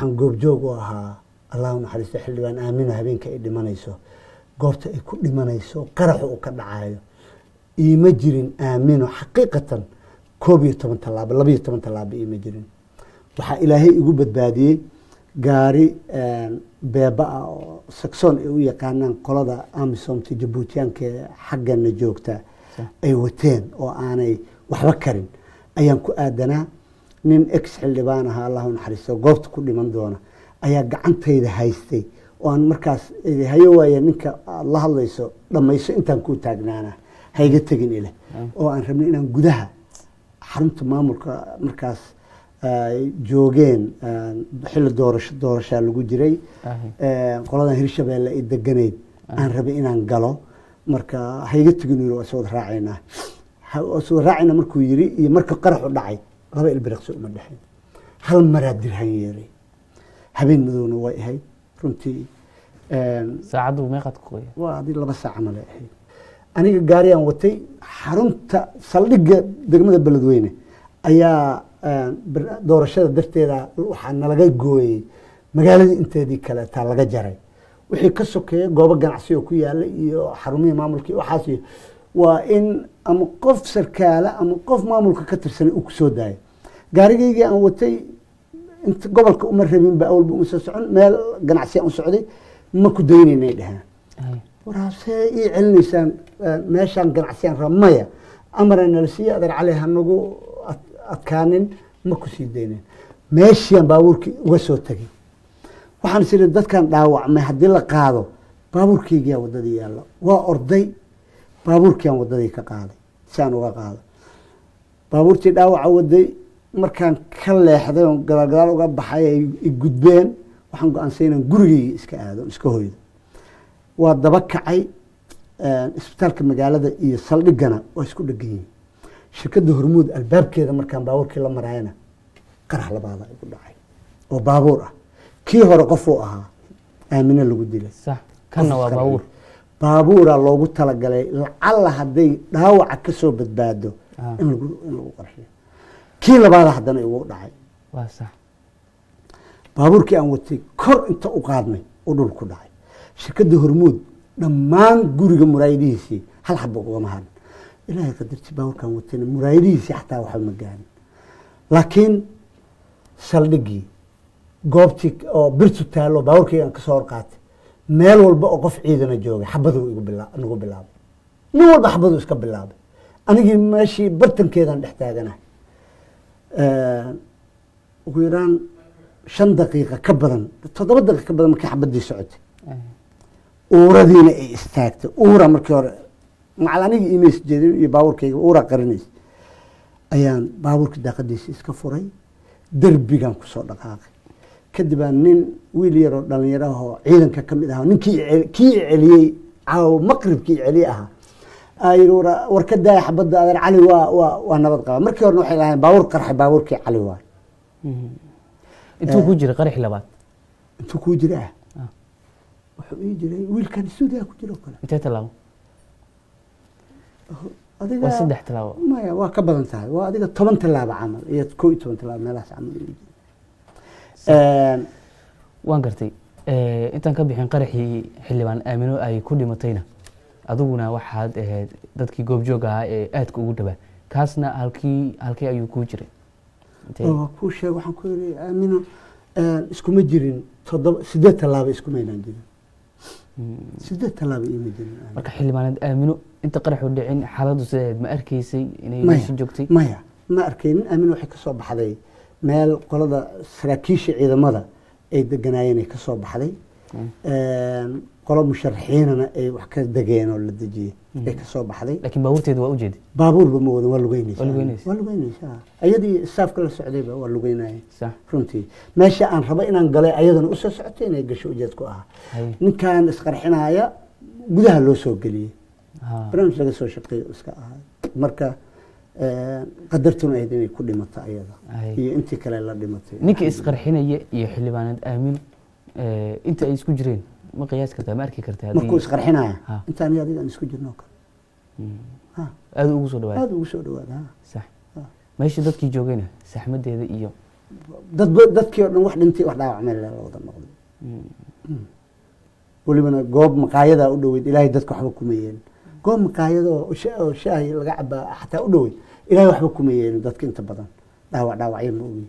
Waxaan goobjoog u ahaa, Allah u naxariisto, xildhibaan Aamino habeenka ay dhimanayso, goobta ay ku dhimanayso, qaraxu uu ka dhacayo. Iima jirin Aamino xaqiiqatan 11 tallaabo, 12 tallaabo iima jirin. Waxaa Ilaahay igu badbaadiyey gaari beeba ah oo saksoon ay u yaqaanaan qolada AMISOMta Jabuutiyaanka ee xaggana joogta ay wateen oo aanay waxba karin ayaan ku aadanaa. Nin ex xildhibaan ahaa, Allah u naxariisto, goobta ku dhiman doona ayaa gacantayda haystay oo aan markaas idhi, "Hayo waaye, ninka aad la hadlayso dhammayso, intaan kuu taagnaana hayga tegin ile," oo aan rabnay inaan gudaha xarunta maamulka markaas ay joogeen. Xilli doorasho, doorashaa lagu jiray, qoladan Hirshabeelle ay deganayd aan rabay inaan galo. Marka "Hayga tegin," yiri, "waa soo raacaynaa." Waa soo raacayna markuu yiri iyo marka qaraxu dhacay laba ilbiriqsi uma dhexin. Hal maraa dirhan yeeray, habeen madowna way ahayd runtii. Saacaddu meeqaad ku qoya? Waa adii 2 saac male ahayd. Aniga gaariyaan watay, xarunta saldhigga degmada Beledweyne ayaa doorashada darteeda waxaa nalaga gooyey magaaladii inteedii kaleetaa laga jaray. Wixii ka sokeeya goobo ganacsi oo ku yaala iyo xarumihii maamulka iyo waxaas iyo waa in ama qof sarkaala ama qof maamulka ka tirsanay uu kusoo daayo. Gaarigaygii aan watay inta gobolka uma rabinba, awalba uma soo socon, meel ganacsi aan u socday. "Ma ku daynaynay," dheheen. "Waraasee ii celinaysaan? Meeshaan ganacsiyaan raba." "Maya, amara nala siiye, adeer Cali, hanagu adkaanin, ma ku sii daynayn." Meeshiaan baabuurkii uga soo tegay. Waxaan is idhi, dadkan dhaawacmay haddii la qaado, baabuurkaygiyaa waddadii yaalla. Waa orday, baabuurkiiaan waddadii ka qaaday. Si aan uga qaado baabuurtii dhaawaca waday, markaan ka leexday oon gadaal gadaal uga baxay ay i gudbeen, waxaan go-aansay inaan gurigeyga iska aado, iska hoydo. Waa daba kacay. Isbitaalka magaalada iyo saldhigana waa isku dhegan yihiin. Shirkadda Hormuud albaabkeeda markaan baabuurkii la marayana, qarax labaada igu dhacay oo baabuur ah. Kii hore qofuu ahaa, Aamine lagu dilay. Sax, kanna waa baabuur. Baabuuraa loogu talagalay lacalla hadday dhaawaca ka soo badbaado in lagu qarxiyo. Kii labaada haddana igu dhacay. Waa sax. Baabuurkii aan watay kor inta u qaadnay u dhul ku dhacay. Shirkadda Hormuud dhammaan guriga muraayadihiisii hal xaba ugama harin. Ilaahay qadartii, baabuurkaan watayna muraayadihiisii xataa waxba ma gaarin, laakiin saldhiggii, goobtii oo birtu taallo, baabuurkii aan kasoo hor qaatay, meel walba oo qof ciidana joogay xabaduu igu nagu bilaabay. Nin walba xabaduu iska bilaabay. Anigii meeshii bartankeedaan dhex taaganahay, ugu yaraan 5 daqiiqa ka badan, 7 daqiiqa ka badan markii xabadii socotay, uuradiina ay istaagtay. Uura markii hore macal anigii imays jeedin iyo baabuurkayga uura qarinaysa, ayaan baabuurka daaqadiisa iska furay, derbigan kusoo dhaqaaqay. Kadib aan nin wiil yaroo dhalinyarahoo ciidanka ka mid ahaa, ninkii kii i celiyey caawa maqribkii i celiyey ahaa, aa yidhi, "War ka daaya xabadda, adeer Cali waa nabad qaba." Markii horena waxay lahayn baabuur qarxay, baabuurkii Cali waay. Intuu ku jiray qaraxii labaad? Intuu kuu jira ah? Wuxuu ii jiray wiilkan stuudiyaha ku jira oo kale. Intee tallaabo? Adiga Waa 3 tallaabo. Maya, waa ka badan tahay. Waa adiga 10 tallaabo camal iyo 11 tallaabo meelahaas camal ii jiray. Waan gartay. Intaan ka bixin qaraxii xildhibaan Aamino ay ku dhimatayna, adiguna waxaad ahayd dadkii goobjoog ahaa ee aadka ugu dhawaa. Kaasna halkii ayuu kuu jiray? Waa kuu sheeg, waxaan ku yidhi Aamino iskuma jirin 7, 8 tallaabo iskumaynaan jirin, 8 tallaabo iima jirin Aamino. Marka xildhibaaneed Aamino inta qaraxu dhicin xaaladdu sideed ma arkaysay inay Maya. meesha joogtay? Maya, ma arkaynin. Aamino waxay ka soo baxday meel qolada saraakiisha ciidamada ay deganaayeen ay ka soo baxday, qolo musharaxiinana ay wax ka degeen oo la dejiyey ay ka soo baxday. Laakiin baabuurteeda waa ujeeday? Baabuurba ma wadan, waa lugeynaysa. Waa lugeynaysa. Waa lugeynaysaa. Ayadii staafka la socdayba waa lugeynaya. Runtii meesha aan rabo inaan galay ayadana usoo socotay inay gasho ujeedku ahaa. Ninkan isqarxinaya gudaha loo soo geliyey. Barnaamij laga soo shaqeeyo iska ahaa. Marka qadartuna ahayd inay ku dhimato ayada iyo intii kale la dhimatay. Ninka isqarxinaya iyo xildhibaaneed Aamin inta ay isku jireen ma qiyaasi kartaa, ma arki kartaa Markuu isqarxinaya? Ha. Intaan iyo adiga aan isku jirno oo kale. Ha. Aada ugu soo dhawaada. Aada ugu soo dhawaada, ha. Meesha Meesha dadkii joogayna saxmadeeda iyo Dadkii oo dhan wax dhintay, wax dhaawacmay la wada noqday. Welibana goob maqaayadaa u dhoweyd, Ilaahay dadka waxba kuma yeelin. Goob maqaayado oo shaahi laga cabaa xataa u dhoweyd, Ilaahay waxba kuma yeelin dadka inta badan, dhaawacyo ma ogi.